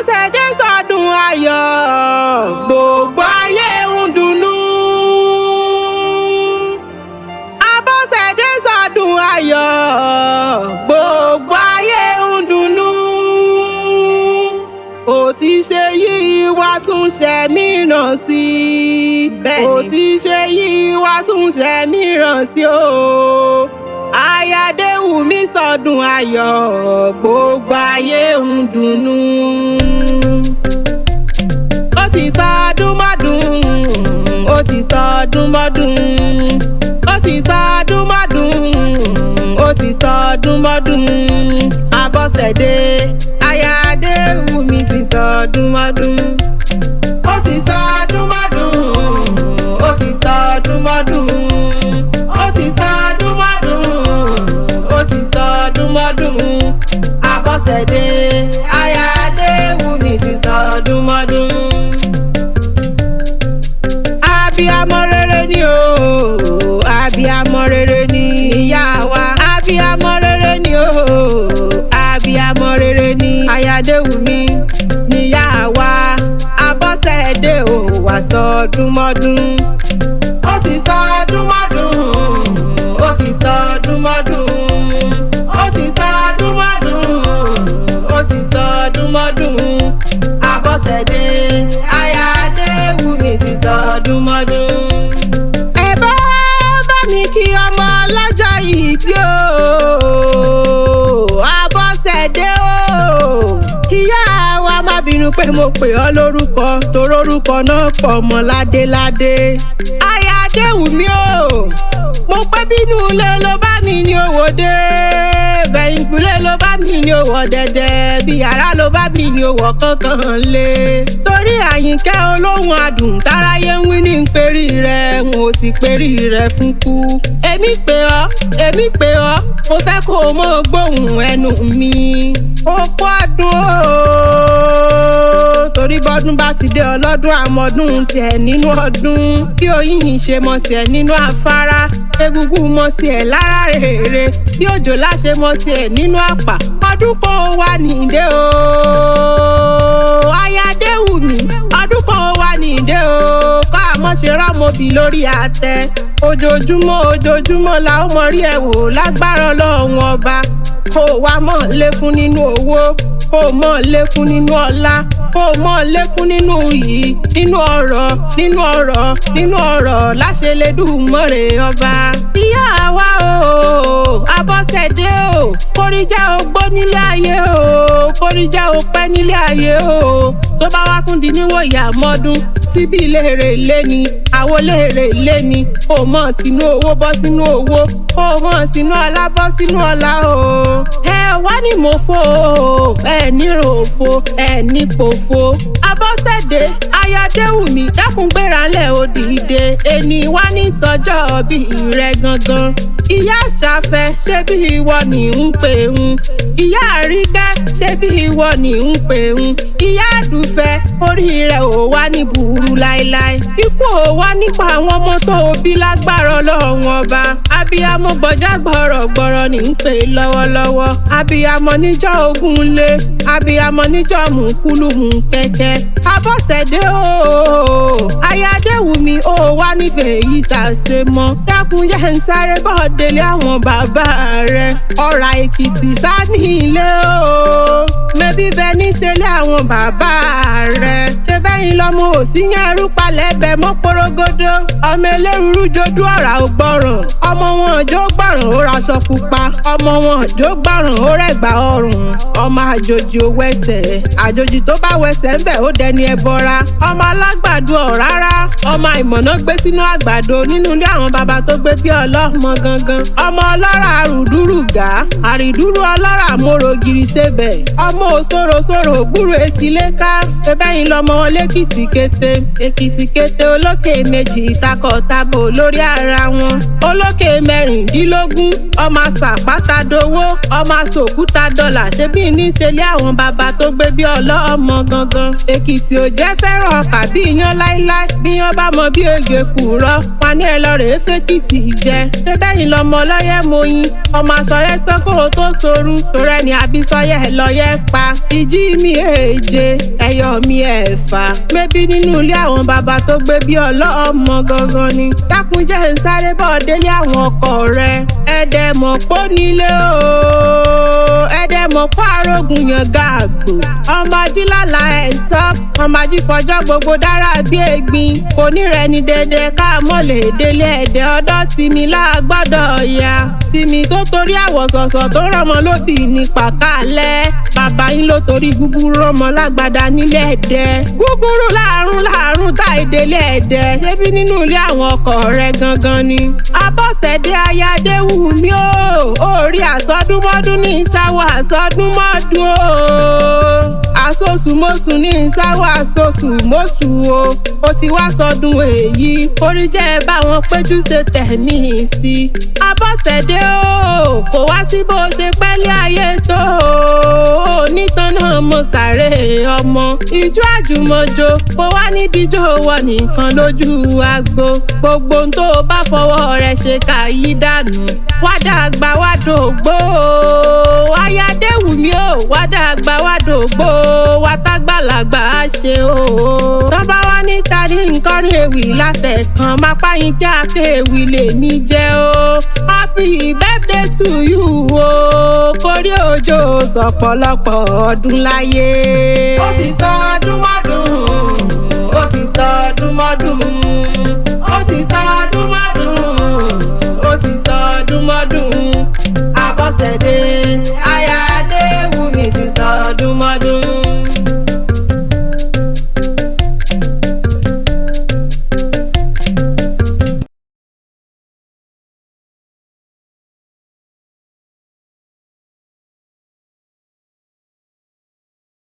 Abọ́sẹ̀dé sọdún ayọ̀, gbogbo ayé ń dunnú. Abọ́sẹ̀dé sọdún ayọ̀, gbogbo ayé ń dunnú. Ó ti ṣe yìí wá tún ṣe mìíràn sí i. Bẹ́ẹ̀ni. Ó ti ṣe yìí wá tún ṣe mìíràn sí o. Ayádéwùmí sọdún ayọ̀, gbogbo ayé ń dunnú. Ó ti sọdún mọ́dún, ó ti sọdún mọ́dún, ó ti sọdún mọ́dún, ó ti sọdún mọ́dún. Abọ́sẹ̀dé Ayádéwùmí ti sọdún mọ́dún. Ó ti sọdún mọ́dún, ó ti sọdún mọ́dún, ó ti sọdún mọ́dún, ó ti sọdún mọ́dún. Abọ́sẹ̀dé Ayádéwùmí ti sọdún mọ́dún. Abiyamọ rere ni o, abiyamọ rere ni ìyá wa. Abiyamọ rere ni o, abiyamọ rere ni Ayádéwùmí níyà wa. Abọ́sẹ̀dé ò wá sọdún mọ́dún. Ó ti sọdún mọ́dún, ó ti sọdún mọ́dún, ó ti sọdún mọ́dún, ó ti sọdún mọ́dún. Abọ́sẹ̀dé Ayádéwùmí ti sọdún mọ́dún. Ẹ bá bá mi kí ọmọ ọlọ́jọ́ yìí bí o, Abọ́sẹ̀dé o. Ìyá wa má bínú pé mo pè ọ́ lórúkọ, torórúkọ náà pọ̀ mọ́ ládéládé. Ayádéwùmí o, mo pẹ́ bínú ilé ló bá mi ní owó dé, bẹ̀yìnkùlé ló bá mi ní owó dẹ̀dẹ̀, bí yàrá ló bá mi ní owó kankan lé. Torí Àyìnkẹ́ olóhùn adùn táráyé ń wí ní perí rẹ̀, n ò sì perí rẹ̀ fún kú. Èmi pè ọ́, èmi pè ọ́, mo fẹ́ kó o mọ̀ gbóhùn ẹnu mi. Ó kó ọdún o, torí bọ́dún bá ti dé ọlọ́dún àmọ́dún tiẹ̀ nínú ọdún. Bí oyin ṣe mọ tiẹ̀ nínú afárá, egungun mọ tiẹ̀ lára rere, bí òjòlá ṣe mọ tiẹ̀ nínú àpà. Ọdún kan wà nídé o, Ayádéwùmí, ọdún kan wà nídé o, ká mọ̀ ṣe rọ́mọbì lórí àtẹ. Ojoojúmọ́ ojoojúmọ́ la ó mọ rí ẹ wò lágbára Ọlọ́run ọba. Kó o wá mọ̀ lékún nínú owó, kó o mọ̀ lékún nínú ọlá, kó o mọ̀ lékún nínú yìí, nínú ọrọ̀, nínú ọrọ̀, nínú ọrọ̀ láṣẹlẹ́dùmarè ọba. Ìyá wa o, Abọ́sẹ̀dé o, kórìíjà o gbó nílé ayé o, kórìíjà o pẹ́ nílé ayé o. Tó bá wá tún di níwòye àmọ́dún, síbi léèrè lé ni, àwo léèrè lé ni, kó o mọ̀ sínú owó bọ́ sínú owó, kó o mọ̀ sínú ọlá bọ́ sínú ọlá o. Ẹ wá ní mo fo o, ẹ ní ròfo, ẹ ní pòfo. Abọ́sẹ̀dé Ayádéwùmí dákun gbéra ńlẹ̀ òdìdé, ẹni wá ní sọjọ́ bí rẹ gangan. Ìyá àṣàfẹ́ ṣé bí ìwọ ní ń pè ń? Ìyá àríkẹ́ ṣé bí ìwọ ní ń pè ń? Ìyá àdùfẹ́ orí rẹ̀ ò wá ní burú láéláé. Ikú ò wá nípa àwọn ọmọ tó o bí lágbára Ọlọ́run ọba. Abiyamọ gbọ̀já gbọ̀rọ̀gbọ̀rọ̀ ní ń pè lọ́wọ́lọ́wọ́. Abiyamọ níjọ́ ogun lé, abiyamọ níjọ́ mùkúlù mú kẹ́kẹ́. Abọ́sẹ̀dé o, Ayádéwùmí ò wá nífẹ̀ẹ́ yìí ṣàṣe mọ́. Dákun jẹ́ ń sáré bọ́ délé àwọn bàbá rẹ̀. Ọ̀rà Èkìtì sá ní ilé o. Mẹ́bí bẹ ní ṣe lé àwọn bàbá rẹ̀. Ṣé bẹ́yìn lọ́mọ òsì yẹn rú palẹ̀ bẹ mọ́ porogodo. Ọmọ elérúurú jojú ọ̀rà ò gbọ́ràn. Ọmọ wọn òjò gbọ́ràn ó raṣọ pupa. Ọmọ wọn òjò gbọ́ràn ó rẹ̀gbà ọrùn. Ọmọ àjòjì ò wẹsẹ̀. Àjòjì tó bá wẹsẹ̀ ń bẹ̀ ó dẹni ẹbọra. Ọmọ alágbàdo ọ̀rárá. Ọmọ àìmọ̀nà gbé sínú àgbàdo nínú ilé àwọn bàbá tó gbé bí ọlọ́mọ gangan. Ọmọ ọlọ́rà àrùdúrù gà, àrìdúrú ọlọ́rà mòrò gírí sébẹ̀. Ọmọ òṣòro sòrò gbúrò èsì léka. Ẹbẹ́yìn lọmọ Lẹ́kìtì kété, Èkìtì kété olókè méjì ìtakọ̀tabo lórí ara wọn. Olókè 16, ọmọ àṣàpáta dowó, ọmọ àṣòkúta dọ́là, ṣebí níṣẹlẹ̀ àwọn bàbá tó gbé bí ọlọ́mọ gangan. Èkìtì ò jẹ́ fẹ́ràn ọkà bí iyán láíláí, bí iyán bá mọ bí èjò kùrọ̀, wọn ní ẹ lọ rèé fẹ́kìtì jẹ. Ṣé bẹ́yìn lọmọ ọlọ́yẹ̀ moyin, ọmọ àṣọyẹ tán kó o tó soru, torẹ́ ni àbísọ́yẹ̀ lọ́yẹ̀ pa. Ìjì mi èje, ẹyọ mi ẹ̀fà, mébí nínú ilé àwọn bàbá tó gbé bí ọlọ́mọ gangan ni. Dákunjẹ́ ń sáré bọ̀ délé àwọn ọkọ rẹ̀, ẹ̀ẹ́dẹ̀mọ̀ pọ̀ nílé o, ẹ̀ẹ́dẹ̀mọ̀ pọ̀ arógun yan gàgbò. Ọmọ ajílàlà ẹ̀ sọ, ọmọ ajífọjọ́ gbogbo dára bí egbin, kò ní rẹ̀ ní dédé ká mọ̀ lè délé ẹ̀dẹ̀ ọ̀dọ́ tìmí lágbọ́dọ̀ ya. Tìmí tó torí àwọ̀sọ̀sọ̀ tó rọmọ lóbì ní pàkálẹ̀, bàbá yín ló torí gúgúrú rọmọ lágbàdá nílé ẹ̀dẹ̀. Gúgúrú láàrún láàrún tá ìdílé ẹ̀dẹ̀, ṣébí nínú ilé àwọn ọkọ rẹ̀ gangan ni. Abọ́sẹ̀dé Ayádéwùmí o, orí àsọdúnmọ́dún ní ìsáwọ̀ àsọdúnmọ́dún o, àsosùmọ́sùn ní ìsáwọ̀ àsosùmọ́sù o, ó ti wá sọdún èyí, orí jẹ́ báwọn péjú ṣe tẹ̀mí sí. Abọ́sẹ̀dé o, kò wá sí bó ṣe pẹ́lẹ́ ayé tó o, onítàn náà mo sàré ọmọ. Ìjó àjùmọ̀jò kò wá nídìíjó wọ nìkan lójú agbo, gbogbo ohun tó o bá fọwọ́ rẹ̀ ṣe kà yí dànù. Wá dàgbà wá dògbò o, Ayádéwùmí o, wá dàgbà wá dògbò o, wá tágbàlagbà á ṣe o. Tán bá wá níta ní nǹkan ní ewì látẹ̀kan, máa páyín kí akéwì lèmi jẹ́ o. Happy birthday to you o, kórí òjò sọ̀pọ̀lọpọ̀ ọdún láyé. Ó ti sọ.